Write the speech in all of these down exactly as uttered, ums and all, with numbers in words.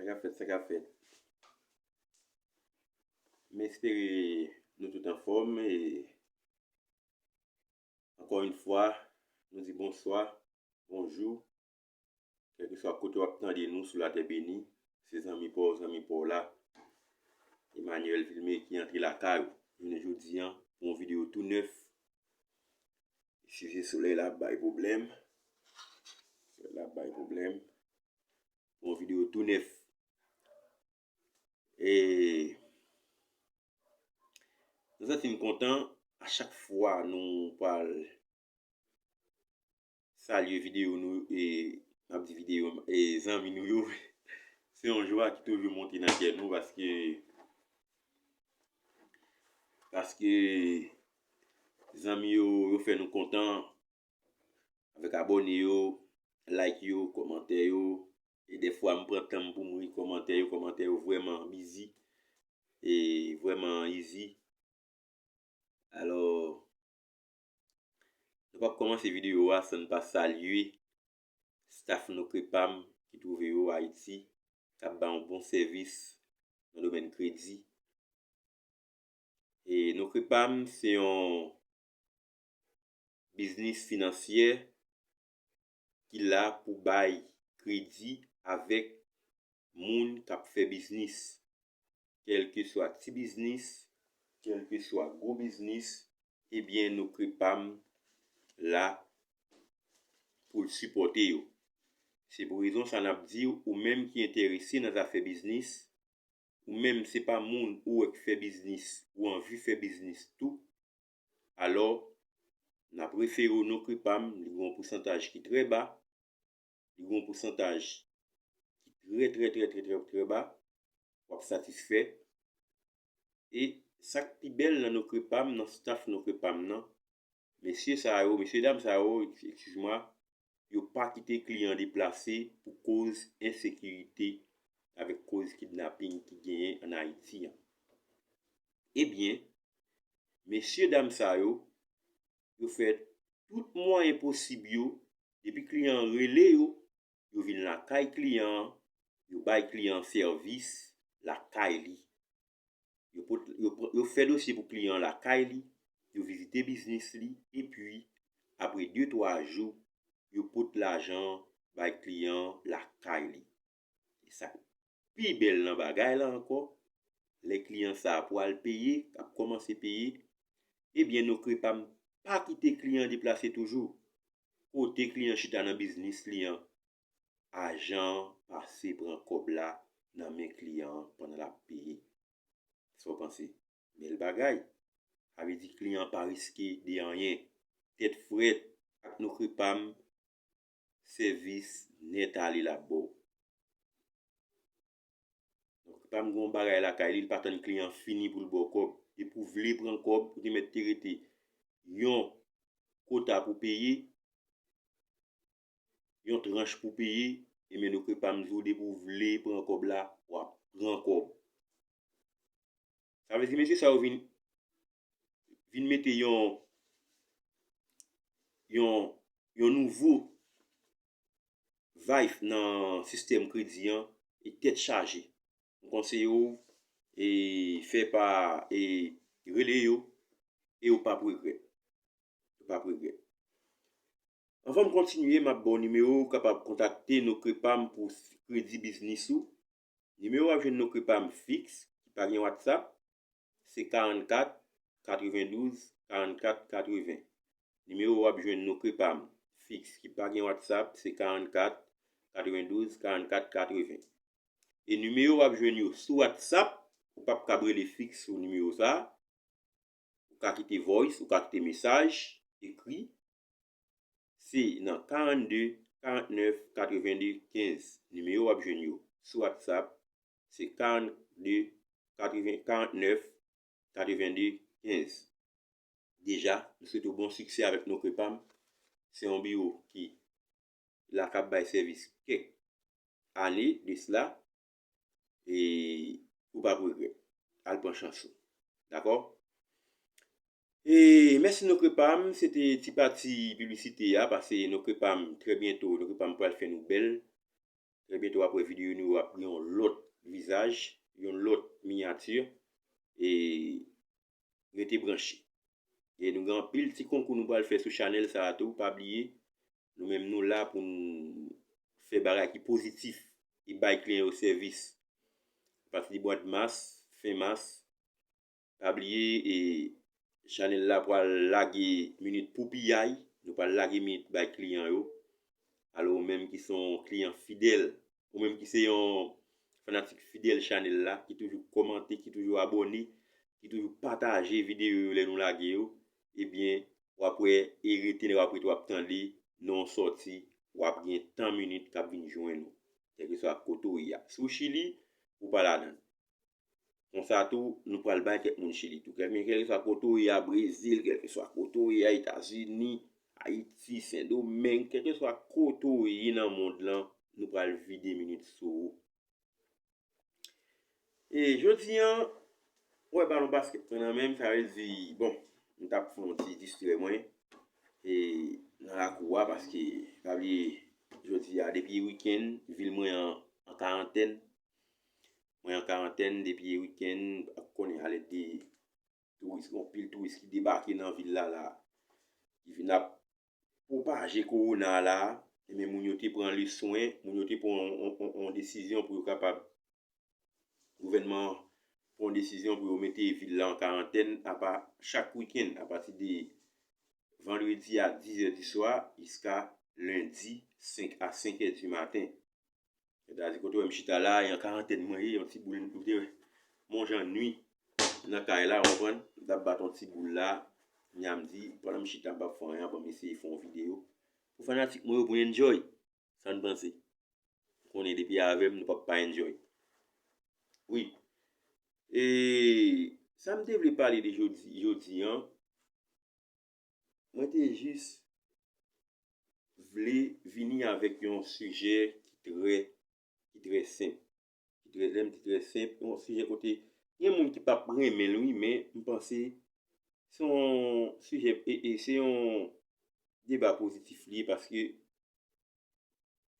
Sa k ap fèt, sa k ap fèt. M espere nou tout anfòm e ankò yon fwa, nou di bonswa, bonjou. Kèlkeswa kote w ap tande nou sou latè beni, se zanmi pa w, zanmi pa w la, Emmanuel Vilmé ki antre lakay ou jounen jodi a pou yon videyo tou nèf. Eskize, solèy la ap bay pwoblèm. Solèy la ap bay pwoblèm. Pou yon videyo tou nèf. E nou santi n kontan a chak fwa nou pral salye videyo nou, e m ap di videyo, e zanmi nou yo. Se yon jwa ki toujou monte nan kè nou paske, paske zanmi yo, yo fè nou kontan avèk abòne yo, like yo, kòmantè yo. E dèfwa m pran tan m pou m li kòmantè yo, kòmantè yo vrèman busy e vrèman easy. Alò, nou p ap kòmanse videyo a san n pa salye staff Nocrepam ki twouve yo Ayiti, k ap bay yon bon sèvis nan domèn kredi. E Nocrepam se yon biznis finansyè ki la pou bay kredi avèk moun k ap fè biznis. Kèlkeswa ti biznis, kèlkeswa gwo biznis, ebyen, Nocrepam la pou l sipòte yo. Se pou rezon sa n ap di w, ou menm ki enterese nan zafè biznis, ou menm se pa moun ou wè k fè biznis, ou anvi fè biznis tou, alò, n ap refere w Nocrepam, li gen yon pousantaj ki trè ba, li gen yon pousantaj ki trè, trè, trè, trè, trè, trè ba, w ap satisfè. E sa k pi bèl nan Nocrepam, nan staff Nocrepam nan, mesye sa yo, mesye dam sa yo, eskiz mwa, yo pa kite kliyan deplase pou koz ensekirite avèk koz kidnaping ki genyen ann Ayiti an. Ebyen, mesye dam sa yo, yo fè tout mwayen posib yo, depi kliyan an rele yo, yo vin lakay kliyan an, yo bay kliyan an sèvis lakay li. Yo pot, yo pran, yo fè dosye pou kliyan an lakay li, yo vizite biznis li, epi, apre de, twa jou, yo pot lajan an bay kliyan an lakay li. E sa k pi bèl nan bagay la ankò, lè kliyan sa a pral peye, k ap kòmanse peye, ebyen, Nocrepam pa kite kliyan an deplase toujou. Kote kliyan chita nan biznis li an, ajan an pase pran kòb la nan men kliyan an pandan l ap peye. Sa w panse? Bèl bagay. Sa vle di kliyan an pa riske de anyen. Tèt frèt ak Nocrepam, sèvis nèt ale l ap ba w. Nocrepam gen yon bagay lakay li, li pa tann kliyan an fini pou l ba w kòb. Depi w vle pran kòb, ou te mèt te rete yon kota pou peye, yon tranch pou peye, ebyen Nocrepam di w depi w vle pran kòb la, w ap pran kòb. Sa vle di mesye sa yo vin, vin mete yon, yon, yon nouvo vibe nan sistèm kredi an e tèt chaje. M konseye w e fè pa e rele yo e w p ap regrèt. Ou p ap regrèt. Anvan m kontinye, m ap ba w nimewo ou kapab kontakte Nocrepam pou kredi biznis ou. Nimewo w ap jwenn Nocrepam fiks, ki pa gen WhatsApp, se karannkat katrevendouz karannkat katreven. Nimewo w ap jwenn Nocrepam fiks, ki pa gen WhatsApp, se karannkat katrevendouz karannkat katreven. E nimewo w ap jwenn yo sou WhatsApp, ou p ap kab rele fiks sou nimewo sa a. Ou ka kite voice, ou ka kite mesaj ekri. Se nan karannde karannèf katrevenn kenz. Nimewo w ap jwenn yo sou WhatsApp, se karannde karannèf katrevenn kenz. Deja, m swete w bon siksè avèk Nocrepam. Se yon biwo ki la k ap bay sèvis kèk ane de sila, e ou p ap regrèt. Al pran chans ou. Dakò? E mèsi Nocrepam, se te ti pati piblisite a, paske Nocrepam, trè byento, Nocrepam pral fè nou bèl. Trè byento w ap wè videyo nou yo ap gen yon lòt vizaj, yon lòt miyati. E rete branche. E nou gen anpil ti konkou nou pral fè sou chanèl sa a tou. Pa bliye, nou menm nou la pou n fè bagay ki pozitif e bay kliyan yo sèvis. Apati de mwa mas, fen mas, pa bliye, e chanèl la pral lage minit pou piyay. Nou pral lage minit bay kliyan yo. Alò, ou menm ki se yon kliyan fidèl, ou menm ki se yon fanatik fidèl chanèl la, ki toujou kòmante, ki toujou abòne, ki toujou pataje videyo yo lè nou lage yo, ebyen, w ap wè e rete lè w ap rete w ap tande non sòti, w ap gen tan minit k ap vin jwenn ou. Kèlkeswa kote w ye a. Si w Chili, ou pa ladan l. Konsa tou, nou pral bay kèk moun Chili tou. Kèk, men kèlkeswa kote w ye a, Brezil, kèlkeswa kote w ye a, Etazini, Ayiti, Sendomeng, kèlkeswa kote w ye nan mond lan, nou pral vide minit sou ou. E jodi a, ou wè balon baskèt mwen nan men m, sa vle di, bon, m t ap fè yon ti distrè mwen, e nan lakou a, paske, pa bliye, jodi a, depi wikenn, vil mwen an, an karantèn. Mwen an karantèn depi wikenn, ou konnen, alèd de touris, gen anpil touris ki debake nan vil la, la, ki vin ap pwopaje kowona la, ebyen, moun yo te pran le swen, moun yo te pran yon, yon, yon, yon desizyon pou yo kapab, gouvènman an pran yon desizyon pou yo mete vil la an karantèn, apa chak wikenn, apati de vandredi a dizè di swa jiska lendi senk a senk è di maten. Sètadi, kote w wè m chita la, e an karantèn mwen ye, yon ti boul, ou te wè, m on jan nwi nan kay la, w konprann? M t ap bat yon ti boul la, kounya m di, pandan m chita, m p ap fè anyen, ban m eseye fè yon videyo pou fanatik mwen yo, pou n enjoy. Sa n panse? Ou konnen, depi avè m, nou p ap pa enjoy. Wi. E sa m te vle pale de jodi, jodi a, mwen te jis vle vini avèk yon sijè ki trè, ki trè senp. Ki trè, lè m di trè senp, yon sijè kote gen moun ki p ap renmen l, wi, men m panse se yon sijè, e, e se yon deba pozitif li ye, paske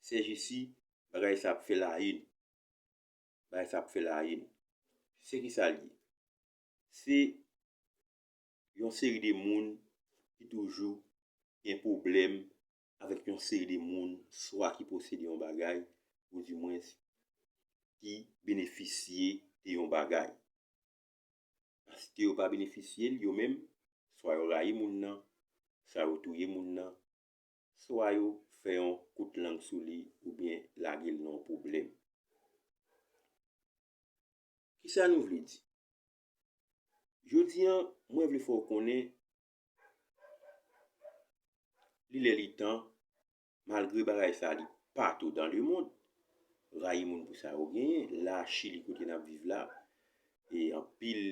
sèjisi, bagay sa ap fè layèn. Bagay sa ap fè layèn. Se ki sa l ye? Se yon seri de moun ki toujou gen pwoblèm avèk yon seri de moun, swa ki posede yon bagay, oudimwens ki benefisye de yon bagay. Paske yo pa benefisye l yo menm, swa yo rayi moun nan, swa yo touye moun nan, swa yo fè yon kout lang sou li oubyen lage l nan yon pwoblèm. Kisa nou vle di? Jodi a, mwen vle fè w konnen, li lè li tan, malgre bagay sa li patou dans le monde, rayi moun pou sa yo genyen, la Chili kote n ap viv la, e anpil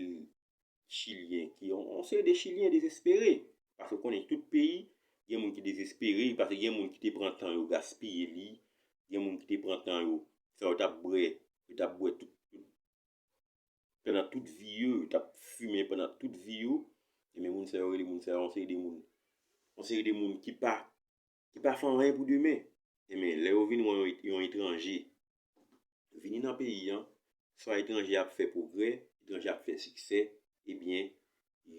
Chilyen ki, yon, yon seri de Chilyen dezespere. Paske w konnen tout peyi, gen moun ki dezespere, paske gen moun ki te pran tan yo gaspiye li, gen moun ki te pran tan yo, sa yo t ap bwè, yo t ap bwè tout, tout, pandan tout vi yo, yo t ap fimen pandan tout vi yo, ebyen moun sa yo rele moun sa yo yon seri de moun, yon seri de moun ki pa, ki pa fè anyen pou demen. Ebyen, lè yo vin wè yon, yon etranje vini nan peyi an, swa etranje ap fè pwogrè, etranje ap fè siksè, ebyen,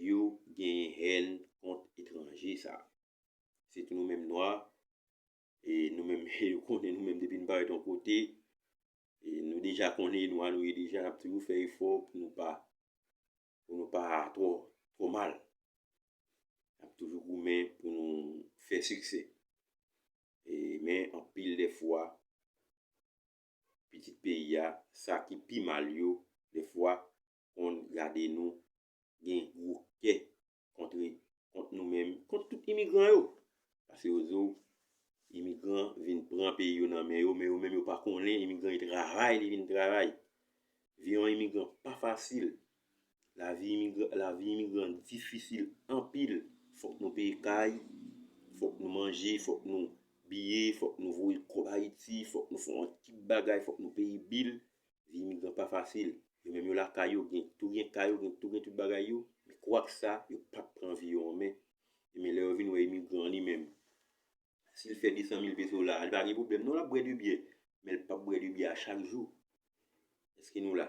yo genyen hèn kont etranje sa. Sitou nou menm nwa, e nou menm, yo konnen nou menm depi n parèt yon kote, e nou deja konnen nwa nou ye deja, n ap toujou fè efò pou nou pa, pou nou pa twò, twò mal. N ap toujou goumen pou nou fè siksè. E, men anpil de fwa, pitit peyi a, sa ki pi mal yo, de fwa, konn gade nou gen gwo kè kont, kont nou menm, kont tout imigran yo. Paske yo di w, imigran vin pran peyi yo nan men yo, men yo menm yo pa konnen imigran e travay, li vin travay. Vi yon imigran pa fasil. Lavi imigran, lavi imigran difisil anpil. Fòk nou peye kay, fòk nou manje, fòk nou biye, fòk nou voye kòb Ayiti, fòk nou fè yon ekip bagay, fòk nou peye bil. Vi imigran pa fasil. Yo menm yo lakay yo, gen tou gen kay yo, gen tou gen tout bagay yo, men kwak sa, yo p ap pran vi yo an men. Ebyen lè yo vin wè imigran li menm, si l fè de san mil peso la, li pa gen pwoblèm non, l ap bwè de byè. men l p ap bwè de byè a chak jou. Èske nou la?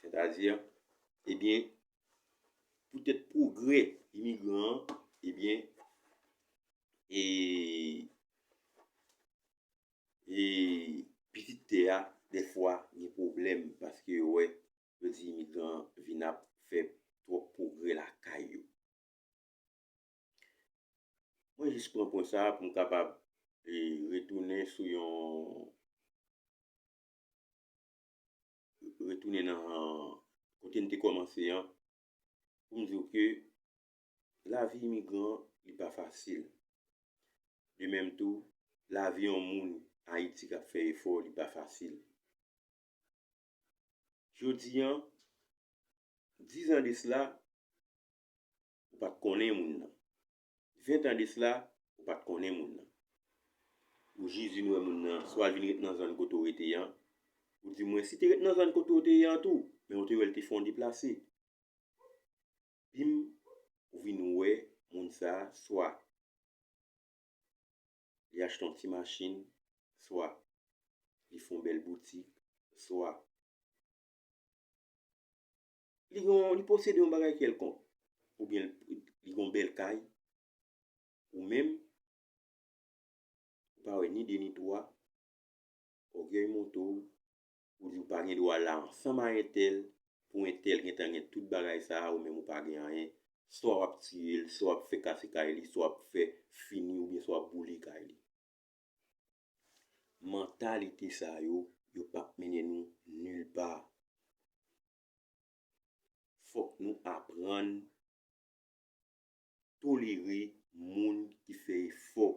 Sètadi, ebyen, poutèt pwogrè imigran an, ebyen, e, e pitit tè a, dèfwa, gen pwoblèm, paske yo wè, yo di imigran vin ap fè twòp pwogrè lakay yo. Mwen jis pran pwen sa a pou m kapab, e, retounen sou yon, retounen nan kote n te kòmanse an, pou m di w ke lavi imigran, li pa fasil. De menm tou, lavi yon moun Ayiti k ap fè efò, li pa fasil. Jodi an, diz an de sila, ou pa t konnen moun nan. Ven an de sila, ou pa t konnen moun nan. Ou jis vin wè moun nan, swa l vin ret nan zòn kote w rete an, ou di mwen, si te ret nan zòn kote w te ye an tou, men ou te wè l te fè yon deplase. Bim, ou vin wè moun sa a, swa li achte yon ti machin, swa li fè yon bèl boutik, swa li gon, li posede yon bagay kèlkonk, oubyen li gon bèl kay, ou menm, ou pa wè ni de ni twa, ògèy monte w, ou di w pa gen dwa la ansanm a entèl, pou entèl gentan gen tout bagay sa a, ou menm ou pa gen anyen, swa w ap tiye l, swa w ap fè kase kay li, swa w ap fè fini, oubyen swa w ap boule kay li. Mantalite sa yo, yo p ap mennen nou nilpa. Fòk nou aprann tolere moun ki fè efò.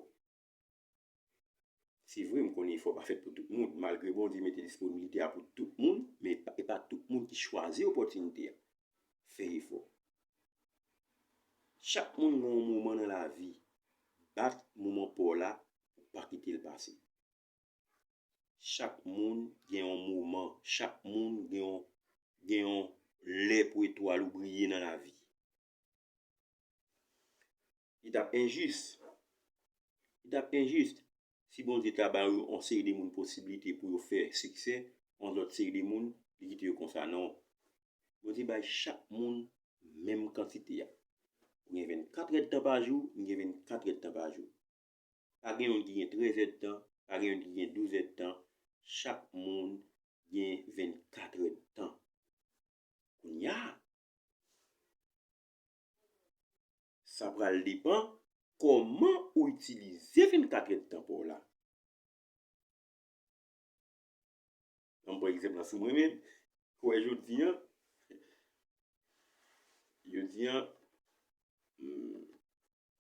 Se vre, m konnen efò pa fèt pou tout moun, malgre Bondye mete disponiblite a pou tout moun, men e pa, e pa tout moun ki chwazi opòtinite a. Fè efò. Chak moun gen yon moman nan lavi. Bat moman pa w la, pa kite l pase. Chak moun gen yon moman, chak moun gen yon, gen yon lè pou etwal ou briye nan lavi. Li t ap enjis. Li t ap enjis si Bondye ta ba yon seri de moun posiblite pou yo fè siksè, yon lòt seri de moun, li kite yo konsa. Non. Bondye bay chak moun menm kantite a. Ou gen vennkat èdtan pa jou, m gen vennkat èdtan pa jou. Pa gen youn ki gen trèz èdtan, pa gen youn ki gen douz èdtan. Chak moun gen vennkat èdtan. Kounye a, sa pral depann kòman ou itilize vennkat èdtan pa w la. Ann pran egzanp la sou mwen menm. Ou wè jodi an, jodi an, m,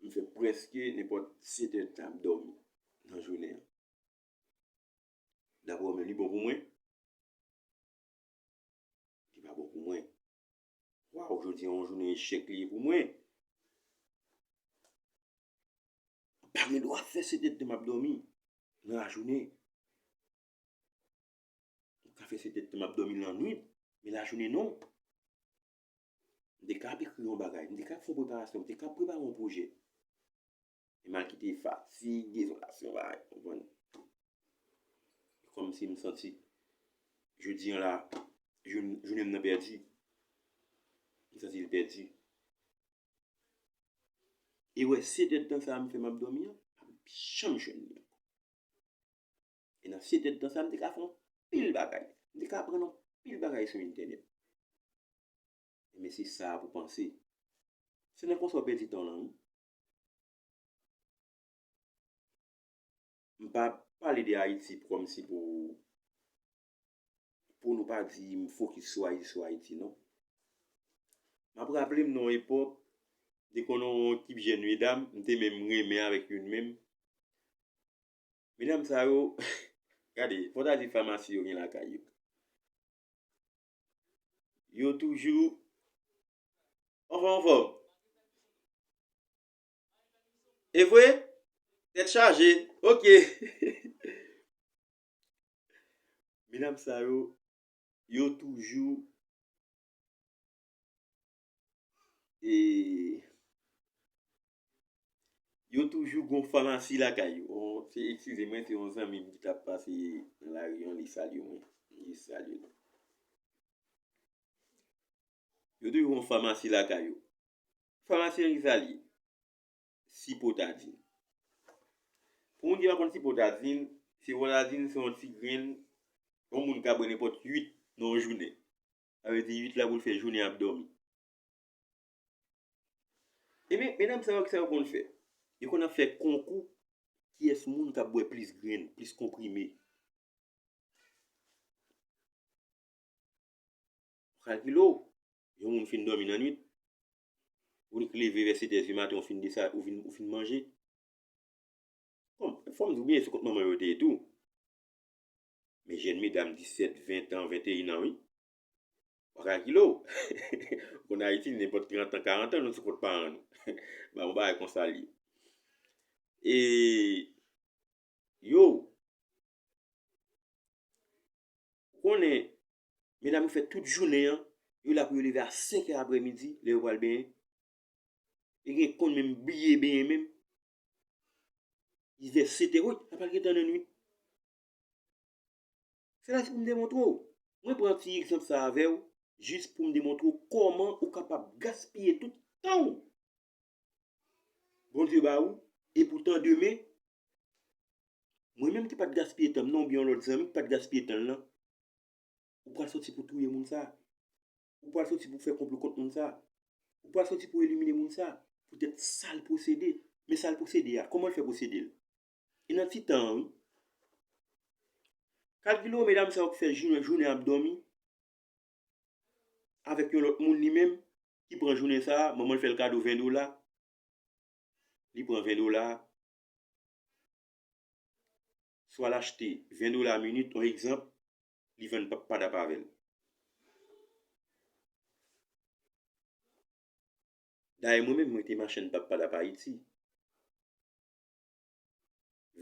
m fè prèske nenpòt sèt èdtan ap dòmi nan jounen an. Dabò, men li bon pou mwen? Li pa bon pou mwen. Waw, jodi a yon jounen echèk li ye pou mwen. M pa gen dwa fè sèt èdtan m ap dòmi nan lajounen. M ka fè sèt èdtan m ap dòmi lannwit, men lajounen non. M te ka ap ekri yon bagay, m te ka ap fè yon preparasyon, m te ka ap prepare yon pwojè. E m al kite fatig, izolasyon, bagay, konprann? Kòmsi m santi jodi an la, jou-, jounen m nan pèdi. M santi l pèdi. E wè, sèt èdtan sa a m fè m ap dòmi an, m p ap janm jwenn li ankò. E nan sèt èdtan sa a, m te ka fè yon pil bagay. M te ka aprann yon pil bagay sou entènèt. Men se sa pou panse. Se nan konsa w pèdi tan w lan, wi. M pa pale de Ayiti kòmsi pou, pou nou pa di m fokis sou Ayiti, sou Ayiti, non. M ap raple m nan yon epòk, te konn yon ekip jèn medam, m te menm renmen avèk youn menm. Medam sa yo, gade, fò ta di famasi yo gen lakay yo. Yo toujou anfòm, anfòm. E vre? Tèt chaje. Ok. Medam sa yo, yo toujou, e, Yo toujou gon famasi lakay yo. On, se, eskize mwen, se yon zanmi m ki t ap pase nan lari an, li salye mwen. Li salye nou. Yo toujou gon famasi lakay yo. Famasi an ki sa l ye? Sipotadin. Pou moun ki pa konn sipotadin, sipotadin se yon ti grenn yon moun ka bwè nenpòt uit nan yon jounen. Sa vle di uit la pou l fè jounen ap dòmi. Ebyen, medam sa yo, kisa yo konn fè? Yo konn ap fè konkou kiyès moun k ap bwè plis grenn, plis konprime. Kalkile w, yon moun fin dòmi nan nwit, ou t leve vè sèt è di maten, ou fin desa, ou fin, ou fin manje. Bon, fò m di w byen, se kont manman yo te ye tou. Men jèn medam disèt, ven an, venteyen an, wi. W a kalkile w. Konn Ayiti, nenpòt trant an, karant an, nou sou kont paran nou. Ba yon bagay konsa l ye. E, yo, ou konnen, medam yo fè tout jounen an, yo la pou yo leve a senk è aprèmidi, lè yo pral benyen. E gen konn menm bliye benyen menm. Li vè sèt è, wi, l ap al gentan nan nwit. Se la se pou m demontre w. Mwen pran ti egzanp sa avè w, jis pou m demontre w kòman ou kapab gaspiye tout tan w Bondye ba ou, e poutan demen, mwen menm ki pa t gaspiye tan m nan, oubyen yon lòt zanmi ki pa t gaspiye tan l lan, ou pral soti pou touye moun sa. Ou pral soti pou fè konplo kont moun sa. Ou pral soti pou elimine moun sa. Poutèt sa l posede. Men sa l posede a, kòman l fè posede l? E nan ti tan an, wi. Kalkile w, medam sa yo k fè jounen, jounen ap dòmi avèk yon lòt moun li menm ki pran jounen sa a, manman l fè l kado ven dola. Li pran ven dola a, swa l achte ven dola minit, yon egzanp, li vann pap padap avè l. Dayè mwen menm, mwen te machann pap padap Ayiti.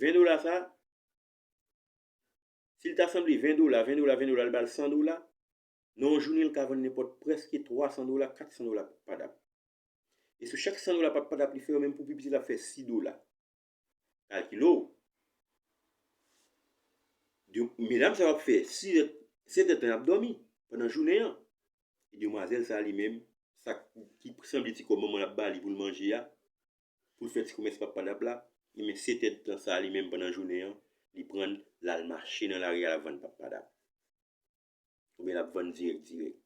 Ven dola sa, si l ta sanble ven dola, ven dola, ven dola, l ba l san dola, nan yon jounen l ka vann nenpòt prèske twa san dola, kat san dola pap padap. E sou chak san dola pap padap li fè yo, menm pou pi piti l ap fè sis dola. Kalkile w. Medam sa yo ap fè sis è, sèt è tan y ap dòmi pandan jounen an. E demwazèl sa li menm, sa ki sanble ti kòb manman l ap ba li pou l manje a, pou l fè ti komès pap padap la, li men sèt èdtan sa li menm pandan jounen an, li pran l, l al mache nan lari a, l ap vann pap padap. Oubyen l ap vann dirèk dirèk.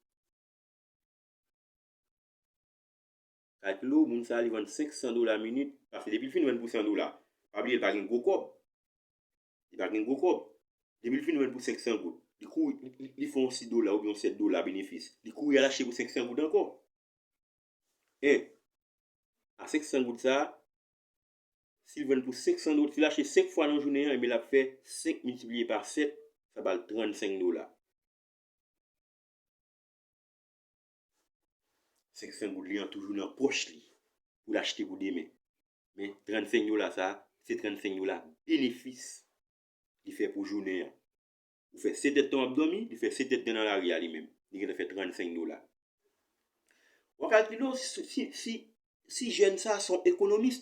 Kalkile w, moun sa a, li vann senk san dola minit, paske depi l fin vann pou san dola, pa bliye l pa gen gwo kòb. Li pa gen gwo kòb. Depi l fin vann pou senk san goud, li kouri, li, li, li fè yon sis dola oubyen yon sèt dola benefis. Li kouri al achte pou senk san goud ankò. E, a senk san goud sa a, si l vann pou senk san dola, si l achte senk fwa nan jounen an, ebyen l ap fè senk miltipliye pa sèt, sa ba l trannsenk dola. Senk san goud li an toujou nan pòch li pou l achte pou demen. Men trannsenk dola sa a, se trannsenk dola benefis li fè pou jounen an. Ou fè sèt èdtan w ap dòmi, li fè sèt èdtan nan lari a li menm. Li gentan fè trannsenk dola. W a kalkile w si, si, si, si jèn sa a se yon ekonomis.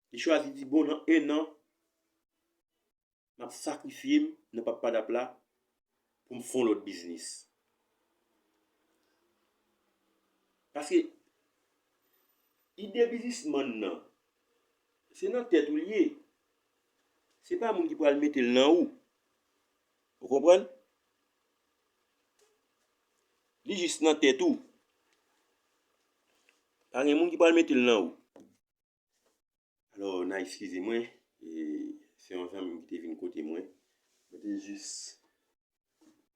Li chwazi di, bon, nan en an, m ap sakrifye m nan pap padap la pou m fè yon lòt biznis. Paske ide biznismann nan, se nan tèt ou l ye. Se pa moun ki pral mete l nan ou. Ou konprann? Li jis nan tèt ou. Pa gen moun ki pral mete l nan ou. Alò, n a eskize mwen, e, se yon zanmi m ki te vin kote mwen. Mwen te jis,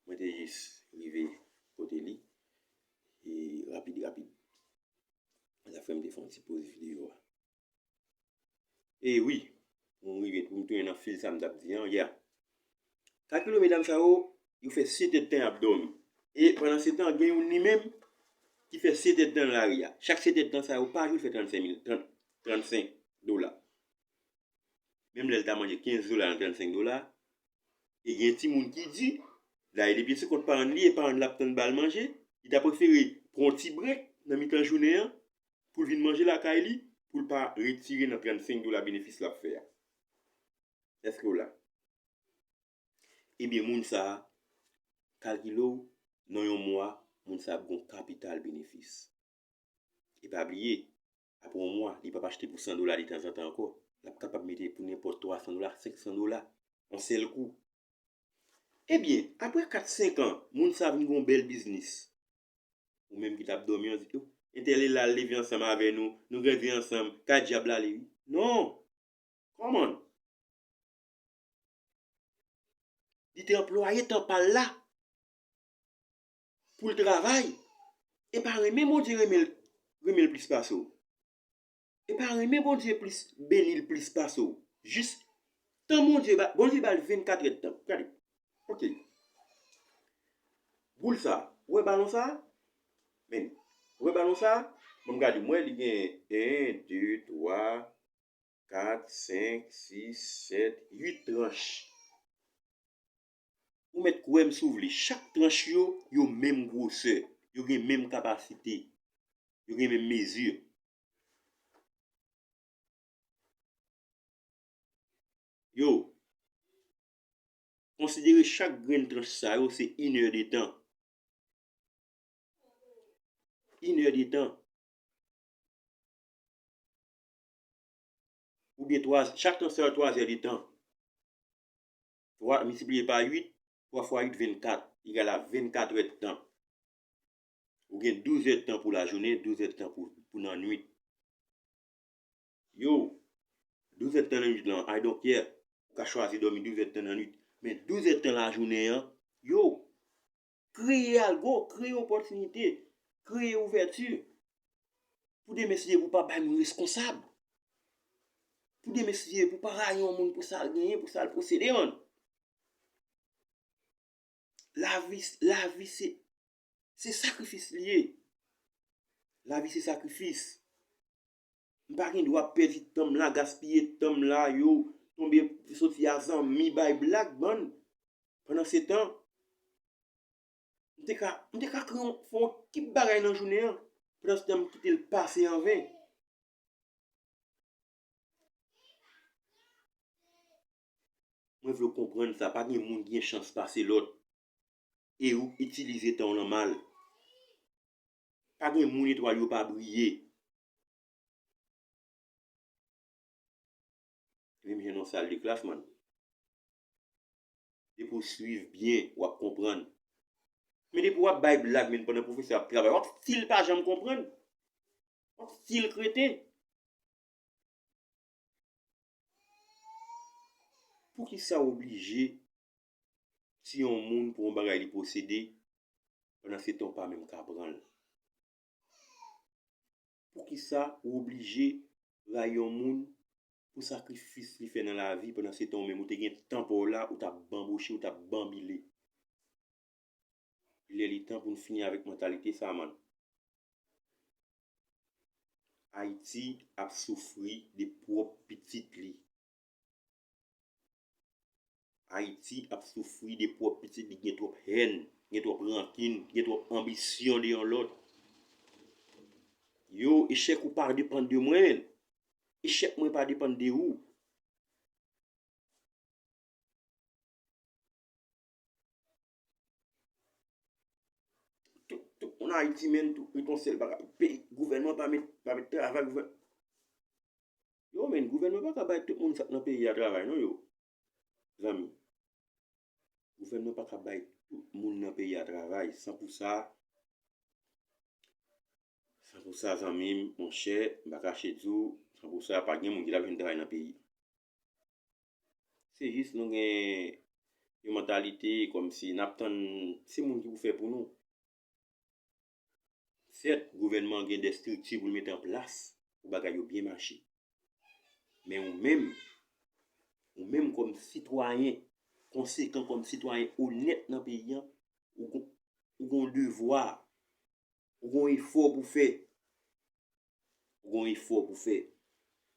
mwen te jis rive kote li, e, rapid, rapid. Sa fè m te fè yon ti poz videyo a. E wi, pou m rive, pou m tounen nan fil sa m t ap di an, yeah. Kalkile medam sa yo, yo fè sèt èdtan y ap dòmi. E pandan se tan, gen youn li menm ki fè sèt èdtan nan lari a. Chak sèt èdtan sa yo, pa jou, l fè trannsenk mil, trant, trannsenk dola. Menm lè l ta manje kenz dola nan trannsenk dola, e gen timoun ki di, dayè depi se kont paran l li, e paran l ap tann ba l manje, li ta prefere pran yon ti brek nan mitan jounen an, pou l vin manje lakay li, pou l pa retire nan trannsenk dola benefis l ap fè a. Èske w la? Ebyen, moun sa a, kalkile w, nan yon mwa, moun sa a ap gen yon kapital benefis. E pa bliye, apre yon mwa, li p ap achte pou san dola detanzantan ankò. L ap kapab mete pou nenpòt twa san dola, senk san dola, yon sèl kou. Ebyen, apre kat, senk an, moun sa a vin gen yon bèl biznis. Ou menm ki t ap dòmi an, di, "Oh, entèl e la, l leve ansanm avè nou, nou grandi ansanm, kay dyab l ale wi." Non! Kòman? Li te anplwaye tan pa l la pou l travay. E pa renmen Bondye renmen l, renmen l plis pase w. E pa renmen Bondye plis beni l plis pase w. Jis tan Bondye ba, Bondye ba l vennkat èdtan. Gade. Ok. Boul sa. Ou wè balon sa? Men. Ou wè balon sa? Bon, gade, m wè li gen en, de, twa, kat, senk, sis, sèt, uit tranch. Ou mèt kwè m si w vle, chak tranch yo, yo menm gwosè, yo gen menm kapasite, yo gen menm mezi. Yo, konsidere chak grenn tranch sa yo se inèdetan. Inèdetan. Oubyen twa, chak tan se twa zèdetan. Twa miltipliye pa uit, twa fwa uit, vennkat, egal a vennkat èdtan. Ou gen douz èdtan pou lajounen, douz èdtan pou, pou nannuit. Yo, douz èdtan nannuit lan, I don't care. Ou ka chwazi dòmi douz èdtan nannuit. Men douz èdtan lajounen an, yo, kreye algo, kreye opòtinite, kreye ouvèti. Pou demen, si Dye vle, ou pa bay moun reskonsab. Pou demen, si Dye vle, pou pa rayi yon moun pou sa l genyen, pou sa l posede, man. Lavi, lavi se, se sakrifis li ye. Lavi se sakrifis. M pa gen dwa pèdi tan m la, gaspiye tan m la, yo, tonbe soti a zanmi, bay blag, bann. Pandan se tan, m te ka, m te ka kreye yon, fè yon kip bagay nan jounen an. Pandan se tan, m kite l pase an ven. Mwen vle w konprann sa, pa gen moun ki gen chans pase lòt. E ou itilize tan w lan mal. Pa gen moun etwal yo pa briye. Menm jan nan sal de klas, man. Depi w swiv byen, w ap konprann. Men depi w ap bay blag, men pandan pwofesè ap travay, w ap fil pa janm konprann. W ap fil kreten. Poukisa w oblije tiye yon moun pou yon bagay li posede, pandan se tan w pa menm ka pran l? Poukisa ou oblije rayi yon moun pou sakrifis li fè nan lavi, pandan se tan ou menm ou te gen tan pa w la, ou t ap banboche, ou t ap banbile? Lè li tan pou n fini avèk mantalite sa, man. Ayiti ap soufri de pwòp pitit li. Ayiti ap soufri de pwòp pitit li, gen twòp hèn, gen twòp rankin, gen twòp anbisyon de yon lòt. Yo, echèk ou pa depann de mwen. Echèk mwen pa depann de ou. Tout, tout moun Ayiti, men, tout, ret yon sèl bagay. Peyi, gouvènman pa met, pa met travay, gouvè-, yo, men, gouvènman pa ka bay tout moun sa k nan peyi a travay, non, yo. Zanmi. Gouvènman pa ka bay tout moun nan peyi a travay. San pou sa, san pou sa, zanmi m, monchè, m pa kache di w, san pou sa, pa gen moun ki t ap jwenn travay nan peyi. Se jis nou gen yon mantalite kòmsi n ap tann se moun ki pou fè pou nou. Sèt, gouvènman an gen de estrikti pou l mete an plas pou bagay yo byen mache. Men ou menm, ou menm kòm sitwayen konsekan, kòm sitwayen onèt nan peyi a, ou gon, ou gon devwa, ou gon efò pou fè. Ou gon efò pou fè.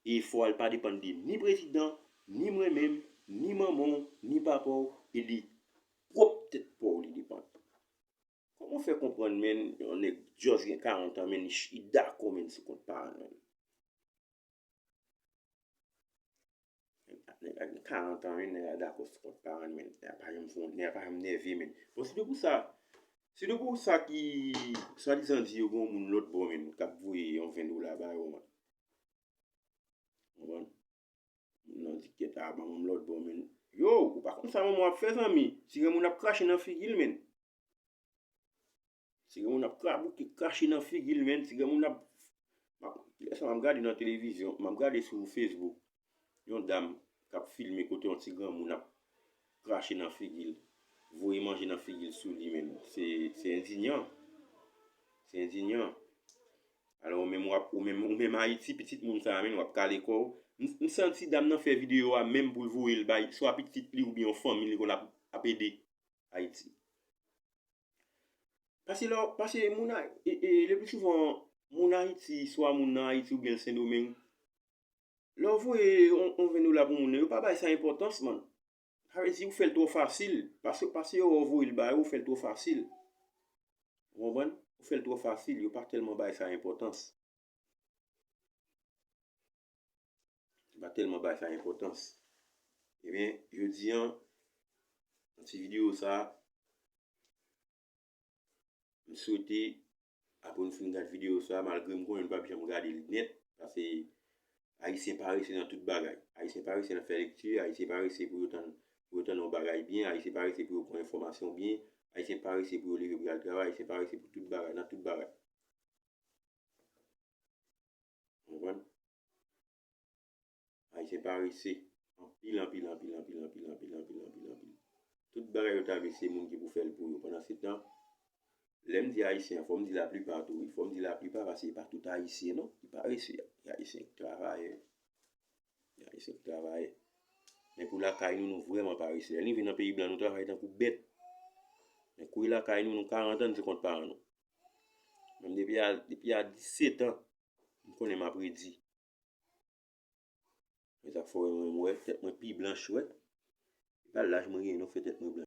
E efò a, li pa depann de ni prezidan, ni mwen menm, ni manman w, ni papa w, e de pwòp tèt pa w li depann. Kòman w fè konprann, menn, yon nèg just gen karant an, menn, li ch-, li dakò, menn, sou kont paran l, menn? Nèg la gen karant an, menn, nèg la dakò sou kont paran l, menn. Nèg la pa janm fè, nèg la pa janm nève, menn. Bon, se de pou sa, se de pou sa ki swadizan di yo gen yon moun lòt bò, menn, k ap voye yon ven dola ba yo, menn. Konprann? Moun nan di, "Kèt, a, ban m lòt bò, menn." Yo, ou pa konn sa manman w ap fè, zanmi. Ti granmoun ap krache nan figi l, menn. Ti granmoun ap krabouke, krache nan figi l, menn. Ti granmoun ap, m ap, lè sa m ap gade nan televizyon, m ap gade sou Facebook, yon dam k ap filme kote yon ti granmoun ap krache nan figi l, voye manje nan figi l sou li, menn. Se, se endinyan. Se endinyan. Alò, ou menm w ap, ou menm, ou menm Ayiti, pitit moun sa a, menn, w ap kale kò w. M, m santi dam nan fè videyo a menm pou l voye l bay swa pitit li oubyen yon fanmi li konn ap, ap ede Ayiti. Paske lè, paske moun a, e, e, le pli souvan, moun Ayiti, swa moun nan Ayiti oubyen Sendomeng, lè w voye yon, yon ven dola pou moun nan, yo pa bay sa enpòtans, man. Sa vle di, ou fè l twò fasil. Paske, paske yo wè w voye l ba yo, ou fè l twò fasil. Ou konprann? Ou fè l twò fasil, yo pa tèlman bay sa enpòtans. Yo pa tèlman bay sa enpòtans. Ebyen, jodi a, nan ti videyo sa a, m swete, apre nou fin gad videyo sa a, malgre m konnen nou p ap janm gade l nèt, paske Ayisyen parese nan tout bagay. Ayisyen parese nan fè lekti, Ayisyen parese pou yo tann, pou yo tann yon bagay byen, Ayisyen parese pou yo pran enfòmasyon byen, Ayisyen parese pou yo leve pou y al travay, Ayisyen parese pou tout bagay, nan tout bagay. Konprann? Ayisyen parese. Anpil, anpil, anpil. Tout bagay yo ta vle se moun ki pou fè l pou yo. Pandan se tan, lè m di Ayisyen an, fò m di laplipa tou, wi. Fò m di laplipa paske e pa tout Ayisyen, non, ki parese. Gen Ayisyen ki travayè. Gen Ayisyen ki travayè. Men kou lakay nou, nou vrèman parese. Lè n rive nan peyi blan, nou travay tankou bèt. Men kou e lakay nou, nou karant an, nou se kont paran nou. Menm depi a, depi a disèt an, m konnen m ap redi. Men sa k fè w wè mwen, mwen wè tèt mwen pi blanch, wè. E pa laj mwen genyen non k fè tèt mwen blanch.